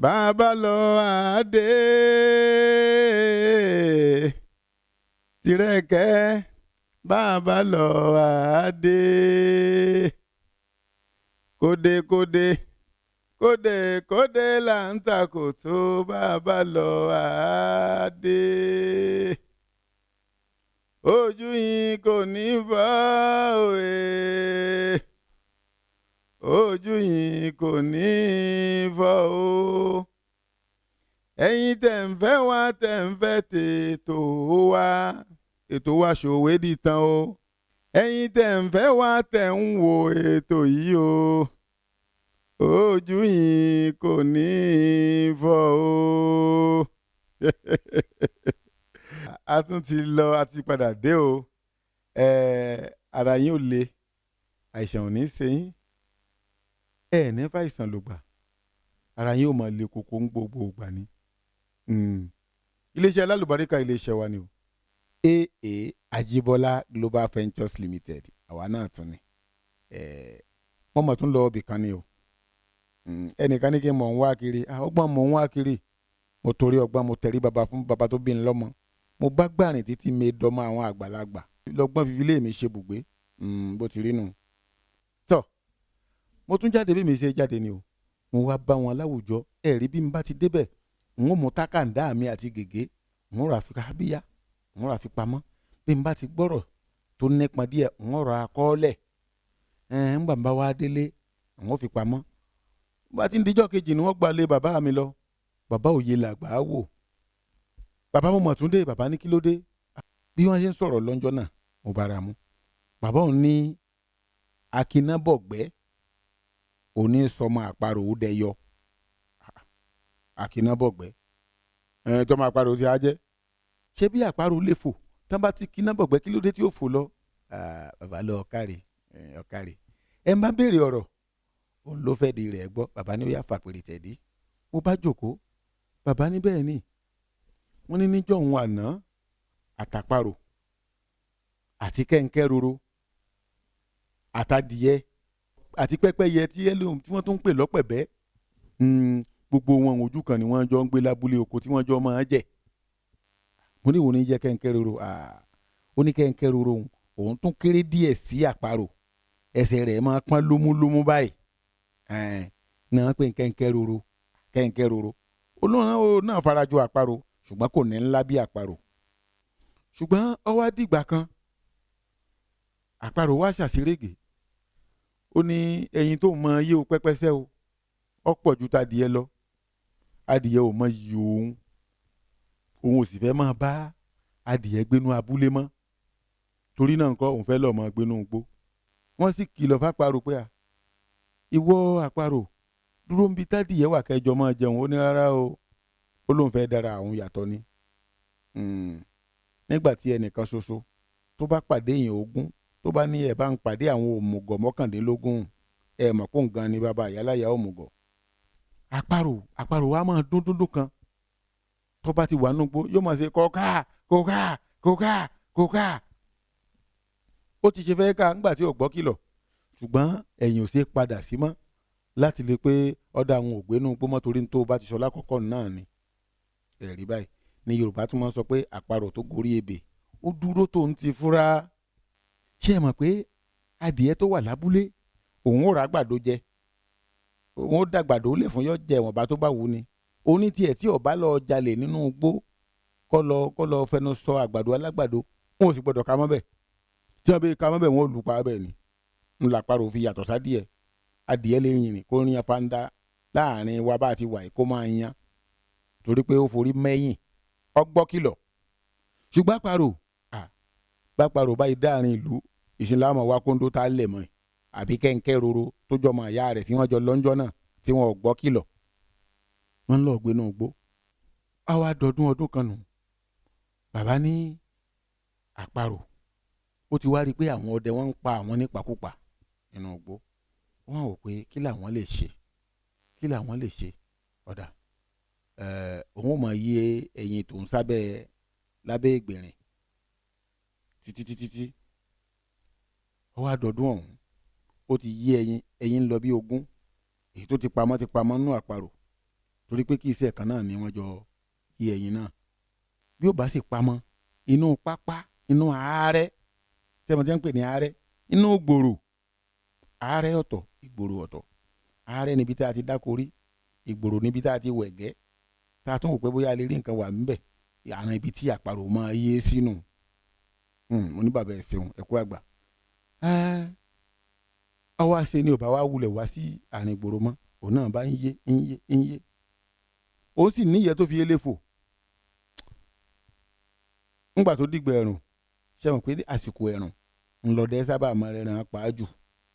Bàbá lọ àdé tìrẹ̀kẹ́, bàbá lọ àdé, kódekóde kódekóde là ń takòtò, bàbá lọ àdé, ojú yín kò ní fọ́ òye, ojú yín kò ní fọ́ o. Ẹ̀yin tẹ̀ ń fẹ́ wá, tẹ̀ ń fẹ́ tètò wá, ètò wa ṣòwe dìtàn o. Ẹ̀yin tẹ̀ ń fẹ́ wá, tẹ̀ ń wo ètò yìí o, ojú yín kò ní fọ́ o. A tún ti lọ, a ti padà dé o. Ara yín ò le, àìsàn ò ní í ṣe yín, ẹ ní fàìsàn lògbà, ara yín ò máa le koko ń gbogbo ìgbà ni. Iléeṣẹ́ alálùbáríkà, iléeṣẹ́ wa ni o, AA Ajibola Global Ventures Limited, àwa náà tún ni. Wọ́n mọ̀ tún lọ ibì kan ni o. Ẹnìkan ní kí n mọ̀ ń wá kiri. Ọgbọ́n mọ̀ ń wá kiri. Mo torí ọgbọ́n, mo tẹ̀rí baba fún baba tó bí n lọ́mọ, mo bá gbàrin títí mi dọ́mọ àwọn àgbàlagbà lọ́gbọ́n fífi lé mi ṣe bùgbé. Bó ti rí nù. Tọ́ mo tún jáde bí mi ṣe jáde ni o, mo wá bá wọn láwùjọ. Ẹ rí bí n bá ti débẹ̀, n ó mú tákàndá mi àti gègé, n ó rà fi kábíyá, n ó rà fi pamọ́. Bí n bá ti gbọ́rọ̀ tó nípọn díẹ̀, n ó rà akọ́ọ́lẹ̀. Ẹ̀ ń gbà ń bá wá délé, n ó fi pamọ́. Bá ti ń dijọ́ kejì ni wọ́n gba lé bàbá mi lọ. Bàbá òye làgbà á wò. Bàbá, mo mọ̀ tún dé. Bàbá ní kí ló dé? Bí wọ́n ṣe ń sọ̀rọ̀ lọ́njọ́ náà, mo bára mu. Bàbá òun ní akínábọ̀gbẹ́ òní sọmọ àparò ó dẹyọ. Akínábọ̀gbẹ́ ẹ̀ tọmọ àparò ti á jẹ́, ṣé bí àparò lè fò tán bá ti kínábọ̀gbẹ́, kí ló dé tí ó fò lọ? Bàbá lọ, ọ̀kàrè ọ̀kàrè, ẹ má béèrè ọ̀rọ̀, òun ló fẹ́ di rẹ̀ gbọ́. Bàbá ní ó yá, fàpèrè tẹ̀dí. Mo bá jókòó. Bàbá ní bẹ́ẹ̀ ni, wọ́n ní níjọ́ òun àná, àtàparò àti kẹ́ńkẹ́ roro àtàdìyẹ àti pẹ́pẹ́yẹ tí ẹlòmí tí wọ́n tún ń pè lọ́pẹ̀bẹ́, gbogbo wọn ojú kan ni wọ́n jọ ń gbé lábúlé oko tí wọ́n jọ máa jẹ. Mo ní, ìwò ní jẹ́ kẹ́ńkẹ́ roro? Ó ní kẹ́ńkẹ́ roro òun tún kéré díẹ̀ sí àparò, ẹsẹ̀ rẹ̀ máa pọ́n lómúlómú báyìí ní wọ́n pè ní kẹ́ńkẹ́ roro. Kẹ́ńkẹ́ roro olóhùn náà farajọ àparò, ṣùgbọ́n kò ní ńlá bí àparò. Ṣùgbọ́n ó wá dìgbà kan, àparò wá ṣàṣírègè, ó ní ẹyin tó mọ iye o, pẹ́pẹ́sẹ́ o, ọ̀pọ̀ ju tadìyẹ lọ, adìyẹ ò mọ iyì òun, òun ò sì fẹ́ máa bá adìyẹ gbénú abúlé mọ́, torí náà nǹkan òun fẹ́ lọ́ọ́ máa gbénú igbó. Wọ́n sì kìlọ̀ fáparò pé, à, ìwọ àparò, dúró ń bi tádìyẹ wà kẹjọ máa jẹun. Ó ní rárá o, ó lóun fẹ́ dára àwọn yàtọ̀ ni. Nígbà tí ẹnìkan ṣoṣo tó bá pàdé èèyàn 20, tó bá ní ẹ̀ bá ń pàdé àwọn òmùgọ̀ 19, ẹ mọ̀ pé òun ni bàbá àyáláyà òmùgọ̀. Àparò wa máa dún dúndún kan tó bá ti wà nínú igbó, yóò máa ṣe kọ́ká kọ́ká kọ́ká kọ́ká. Ó ti ṣe fẹ́ ká ńgbà tí ò gbọ́ kìlọ̀, ṣùgbọ́n ẹ̀yìn ò ṣe é padà sí mọ́ láti lè pé ọ̀dà àwọn ògbénú gbó mọ́, torí tó bá ti sọ lákọ̀ọ́kọ́ náà ni ẹ̀rí báyìí ní Yorùbá tún máa ń sọ pé àparò tó gorí ebè, ó dúró tó ń ti fúra. Ṣé ẹ mọ̀ pé adìẹ tó wà lábúlé, òun ò rà àgbàdo jẹ, òun ó dàgbàdo lè fún yọ jẹ ìwọ̀nba tó bá wù ni. Oní tiẹ̀ tí ọba lọ jalè nínú igbó, kọ́ lọ fẹnu sọ àgbàdo alágbàdo, wọn ò sì gbọdọ̀ ká mọ́ bẹ́ẹ̀. Tí wọ́n bẹ ká mọ́ bẹ́ẹ̀, wọ́n ò lù pa bẹ́ẹ̀ ni. Ńlá àparò fi yàtọ̀ sádìẹ. Adìẹ lè yìnrìn kó yan fanda láàrin wa bá ti wà yìí, kó máa yan, torí pé ó forí mẹ́yìn, ọgbọ́ kìlọ̀. Ṣùgbọ́n àparò, báparò báyìí dáàrin ìlú, ìṣìnlámọ̀ wa kóńdó tá a lẹ̀ mọ́ ẹ̀, àbí kẹ́ńkẹ́ roro tó jọmọ ìyá rẹ̀ tí wọ́n jọ lọ́njọ́ náà tí wọ́n ò gbọ́ kìlọ̀, wọ́n ń lọ gbénú igbó. Àwa dọdún ọdún kan nù. Bàbá ní àparò ó ti wá rí i pé àwọn ọdẹ wọn ń pa àwọn nípakúpa nínú igbó. Wọ́n wò pé kí làwọn lè ṣe, kí làwọn lè ṣe? Ọ̀dà, òun ò mọ̀ yí ẹ̀yìn tòun sábẹ́ lábẹ́ ìgbìnrin títí títí tí ó wá dọdún ọ̀hún. Ó ti yí ẹyin, ẹyin ń lọ bí 20, èyí tó ti pamọ́ ti pamọ́ nínú àparò. Torí pé kì í ṣe ẹ̀kan náà ni wọ́n jọ yí ẹyin náà. Bí ó bá sì pamọ́ inú pápá, inú àárẹ̀, tẹ́mọ̀ tí wọ́n ń pè ní àárẹ̀, inú gbòòrò. Àárẹ̀ ọ̀tọ̀, ìgbòòrò ọ̀tọ̀. Àárẹ̀ níbi tá a ti dáko rí, ìgbòòrò níbi tá a ti wẹ̀gẹ́, tá a tún wò pé bóyá a lè rí nǹkan wà níbẹ̀, àrùn ibi tí àparò máa yé sínú. Mo ní bàbá ẹ ṣeun, ẹ kú àgbà. Ọwọ́ àṣẹ ni ò bá wá wulẹ̀ wá sí àárín ìgboro mọ́, òun náà bá ń yé ń yé ń yé, ó sì níyẹ tó fi eléfò. Ńgbà tó dìgbà ẹ̀rùn, ṣe mọ̀ pé àsìkò ẹ̀rùn ńlọdẹ sábà máa rẹran pàájù,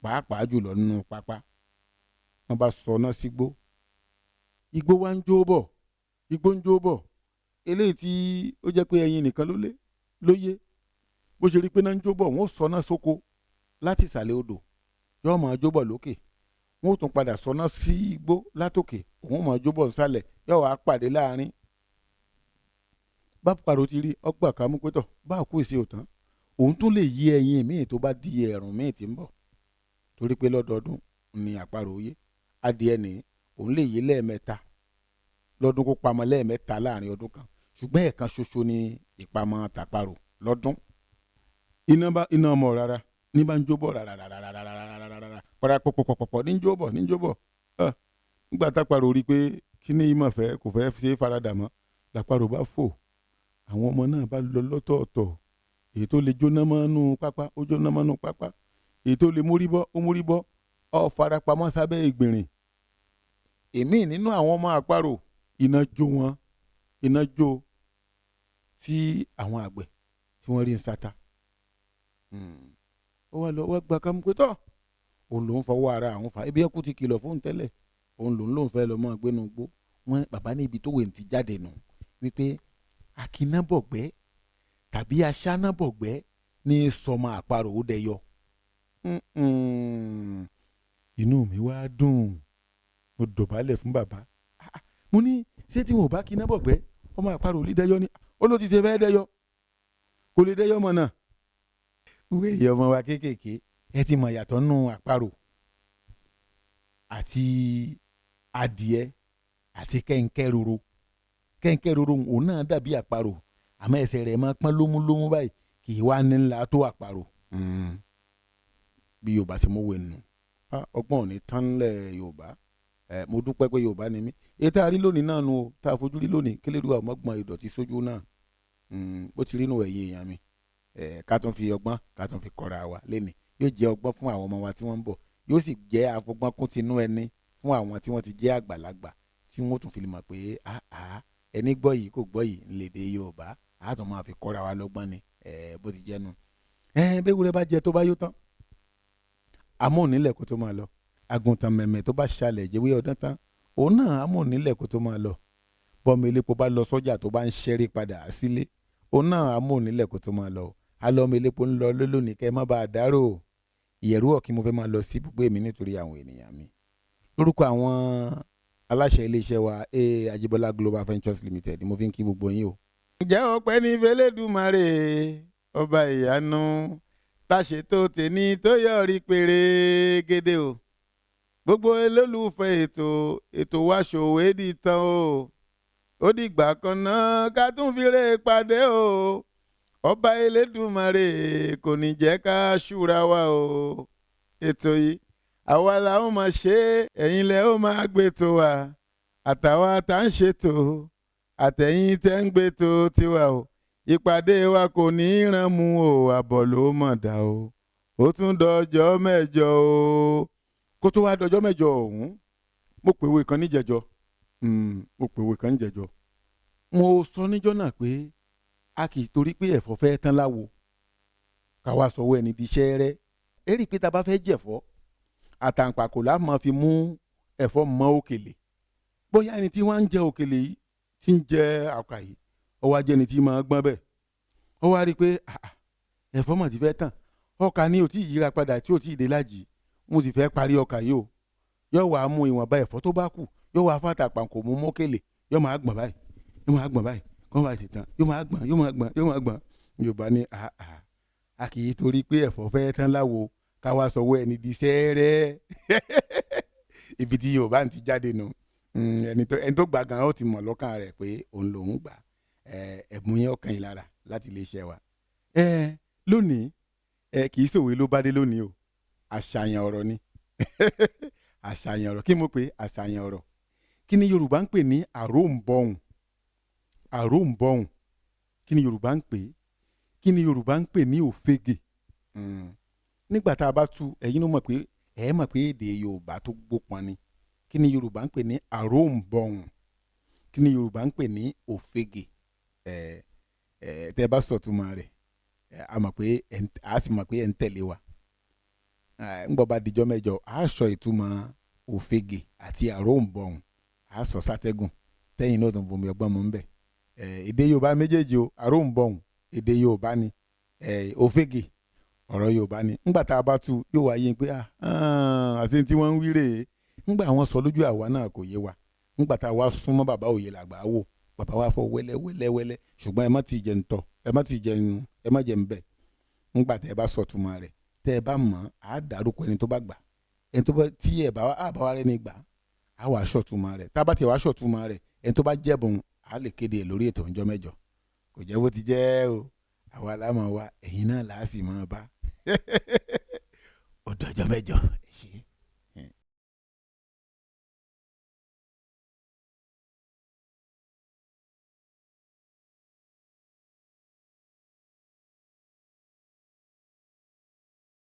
pàápàá jùlọ nínú pápá. Wọ́n bá sọ náà sígbó, igbó wa ń jó bọ̀, igbó ń jó bọ̀. Eléyìí tí ó jẹ́ pé ẹyin nìkan ló lé ló yé, bó ṣe rí pé náà ń jó bọ̀, wọ́n sọ náà sóko láti ìsàlẹ̀ odò, yóò máa jó bọ̀ lókè. Wọ́n ó tún padà sọ náà sí igbó látòkè, òun máa jó bọ̀ nísàlẹ̀, yóò wá pàdé láàrin. Bá pàrọ̀ ti rí ọgbà kámú pé tọ̀ bá kú ìṣe òtán, òun tún lè yí ẹyin míì tó bá di ẹ̀rùn míì tí ń bọ̀, torí pé lọ́dọọdún ni àparò yé. Adìẹ ní òun lè yé lẹ́ẹ̀mẹ́ta lọ́dún, kó pamọ́ lẹ́ẹ̀mẹ́ta láàrin ọdún kan, ṣùgbọ́n ẹ̀ẹ̀kan ṣoṣo ni ìpamọ́ tàparò lọ́dún. Iná bá iná ọmọ rárá ní bá ń jó bọ̀ rárárárárárárárá padà pọ̀pọ̀pọ̀pọ̀ ní ń jó bọ̀, ní ń jó bọ̀. Nígbà táparò rí i pé kí ní ìmọ̀ fẹ́ kò fẹ́ ṣe é faradà mọ́, làparò bá fò. Àwọn ọmọ náà bá lọ lọ́tọ̀ọ̀tọ̀. Èyí tó lè jóná mọ́nú pápá, ó jóná mọ́nú pápá. Èyí tó lè mórí bọ́, ó mórí bọ́, ó farapamọ́ sábẹ́ ìgbìnrìn. Èmi nínú àwọn ọmọ àparò, iná jó wọn, iná jó tí àwọn àgbẹ̀ tí wọ́n rí ń sata. Ó wá lọ wá gba kámú pé tọ́ òun lòún fọwọ́ ara àwọn fà, ibi ẹkú ti kìlọ̀ fóun tẹ́lẹ̀, òun lòún lòún fẹ́ lọ mọ́ gbénu gbó wọn. Bàbá ní ibi tó wẹ̀ ti jáde nù wípé akínábọ̀gbẹ́ tàbí aṣánábọ̀gbẹ́ ní sọmọ àparò ó dẹyọ. Inú mi wá dùn, mo dọ̀bálẹ̀ fún bàbá. Mo ní ṣé tí wọn ò bá kínábọ̀gbẹ́ ọmọ àparò ò lè dẹyọ ni? Ó ló ti ṣe fẹ́ dẹyọ, kò lè dẹyọ mọ̀ náà. Wíwé ìyá ọmọ wa kéékèèké, ẹ ti mọ̀ yàtọ̀ nínú àparò àti adìẹ àti kẹ́ńkẹ́ roro. Kẹ́ńkẹ́ roro òun náà dàbí àparò, àmọ́ ẹsẹ̀ rẹ̀ máa pọ́n lómúlómú báyìí, kì í wá ní ńlá tó àparò. Bí Yorùbá ṣe mọ̀wé nù, ọgbọ́n ò ní tán lẹ̀ Yorùbá. Mo dúpẹ́ pé Yorùbá ni mí. Èyí tá a rí lónìí náà nu o, tá a fojú rí lónìí, kélédùá ọmọgbọ́n ìdọ̀tí sójú náà. Bó ti rí nù ẹ̀yìn èèyàn mi, ká tún fi ọgbọ́n ká tún fi kọ́ra wa lénìí. Yóò jẹ́ ọgbọ́n fún àwọn ọmọ wa tí wọ́n ń bọ̀, yóò sì jẹ́ afọgbọ́n kún tinú ẹni fún àwọn tí wọ́n ti jẹ́ àgbàlagbà, tí wọ́n tún fi lè mọ̀ pé ẹni gbọ́ yìí kò gbọ́ yìí ńlẹ̀dẹ̀ Yorùbá, a tún máa fi kọ́ra wa lọ́gbọ́n ni. Bó ti jẹ́ nu. Bẹ́ẹ̀ wúrẹ́ bá jẹ tó bá yó tán, amóhùnnílẹ̀ kó tó máa lọ. Àgùntàn mẹ̀mẹ̀ tó bá ṣalẹ̀ jẹ́wé ọdún tán, òun náà amóhùnnílẹ̀ kó tó máa lọ. Bọ́mọ elépo bá lọ sọ́jà tó bá ń ṣẹ́rí padà sílé, òun náà amóhùnnílẹ̀ kó tó máa lọ. Alọ́mọ elépo ń lọ lólónìí, kẹ́ ẹ má bàa dárò. Ìyẹ̀rú ọ̀kí mo fẹ́ máa lọ sí ibùgbé mi nítorí àwọn ènìyàn mi. Lórúkọ àwọn aláṣẹ iléeṣẹ́ wa Ajibola Global Ventures Limited ni mo fi ń kí gbogbo yín o. Ǹjẹ́ ọpẹ́ ní fẹlẹ́dùmarè ọba ìyanu táṣetò tèmi tó yọrí pérégedé o. Gbogbo olólùfẹ́ ètò ètò wa ṣòwò èdè tán o. Ó dìgbà kan náà ká tún fi rè pàdé o. Ọba Elédùmarè kò ní jẹ́ ká ṣúra wa o. Ètò yìí àwa la ó máa ṣe é, ẹ̀yin lẹ ó máa gbé tó wa, àtàwa tá ń ṣètò àtẹ̀yìn tẹ́ ń gbé tó tiwa o. Ìpàdé wa kò ní í ràn mú o, àbọ̀ ló mọ̀ dá o. Ó tún dọjọ́ mẹ́jọ o. Kó tó wá dọjọ́ mẹ́jọ ọ̀hún, mo pèwé kan níjẹ̀jọ́. Mo pèwé kan níjẹ̀jọ́. Mo sọ níjọ́ náà pé a kì í torí pé ẹ̀fọ́ fẹ́ tán láwo káwa sọ̀wọ́ ẹni di iṣẹ́ rẹ̀. Èrì pé tá a bá fẹ́ jẹ̀fọ́, àtàǹpàkò la máa fi mú ẹ̀fọ́ mọ́ òkèlè. Bóyá ẹni tí wọ́n ń jẹ òkèlè yìí, tí ń jẹ àkà yìí, ó wá jẹ́ ẹni tí máa gbọ́n bẹ́ẹ̀. Ó wá rí i pé ẹ̀fọ́ mà ti fẹ́ tàn, ọkà ni ò tí ì yíra padà tí ò tí ì dé lájì, mo sì fẹ́ parí ọkà yìí o. Yóò wá mú ìwọ̀nba ẹ̀fọ́ tó bá kù, yóò wá fàtàpàǹkò mú mọ́kèlè, yóò máa gbọ̀n báyìí, yóò máa gbọ̀n báyìí, kó máa sì tán, yóò máa gbọ̀n, yóò máa gbọ̀n, yóò máa gbọ̀n. Yorùbá ní a kì í torí pé ẹ̀fọ́ fẹ́ tán láwo káwa sọ̀wọ́ ẹni di sẹ́rẹ́. Ibi tí Yorùbá ti jáde nù. Ẹni tó gbà gan ó ti mọ̀ lọ́kàn rẹ̀ pé òun lòún gbà. Ẹ̀bùn yẹn ọkàn yìí lára láti iléeṣẹ́ wa. Lónìí, kì í ṣòwe ló bá dé lónìí o, àṣàyàn ọ̀rọ̀ ni. Àṣàyàn ọ̀rọ̀, kí mo pè? Àṣàyàn ọ̀rọ̀. Kí ni Yorùbá ń pè ní àróǹbọ̀hùn? Àróǹbọ̀hùn, kí ni Yorùbá ń pè? Kí ni Yorùbá ń pè ní òfegè? Nígbà tá a bá tú, ẹ̀yin ló mọ̀ pé ẹ̀ mọ̀ pé èdè Yorùbá tó gbópọn ni. Kí ni Yorùbá ń pè ní àróǹbọ̀hùn? Kí ni Yorùbá ń pè ní òfegè? Ẹ ẹ tẹ́ bá sọ̀túnmọ̀ rẹ̀, a mọ̀ pé a sì mọ̀ pé ẹ̀ ń tẹ̀lé wa. Ńgbọ́ bá dijọ́ mẹ́jọ, a sọ ìtumọ̀ òfegè àti àróǹbọ̀hùn, a sọ sátẹ́gùn, tẹ́yìn náà tó ń bomi ọgbọ́n mu ń bẹ̀. Èdè Yorùbá méjèèjì o. Àróǹbọ̀hùn, èdè Yorùbá ni. Òfegè, ọ̀rọ̀ Yorùbá ni. Ńgbà tá a bá tú, yóò wá yé pé àṣẹ tí wọ́n ń wí rèé. Ńgbà wọ́n sọ lójú àwa náà kò yé wa. Ńgbà tá a wá súnmọ́ bàbá òye làgbà wò, bàbá wa fọ wẹ́lẹ́ wẹ́lẹ́ wẹ́lẹ́. Ṣùgbọ́n ẹ má ti jẹ ń tọ́, ẹ má ti jẹ ń, ẹ má jẹ ń bẹ̀. Ńgbà tẹ́ ẹ bá sọ túmọ̀ rẹ̀, tẹ́ ẹ bá mọ̀, á dárúkọ ẹni tó bá gbà. Ẹni tó bá tí ẹ bá á bá wa rẹ ní gbà, á wà sọ̀túnmọ̀ rẹ̀. Tá a bá tiẹ̀ wá sọ̀túnmọ̀ rẹ̀, ẹni tó bá jẹ̀bùn, á lè kéde ẹ̀ lórí ètò ńjọ́ mẹ́jọ. Kò jẹ́ bó ti jẹ́ o. Àwa la máa wá, ẹ̀yin náà là á sì máa bá. Ó dọjọ́ mẹ́jọ, ẹ ṣé.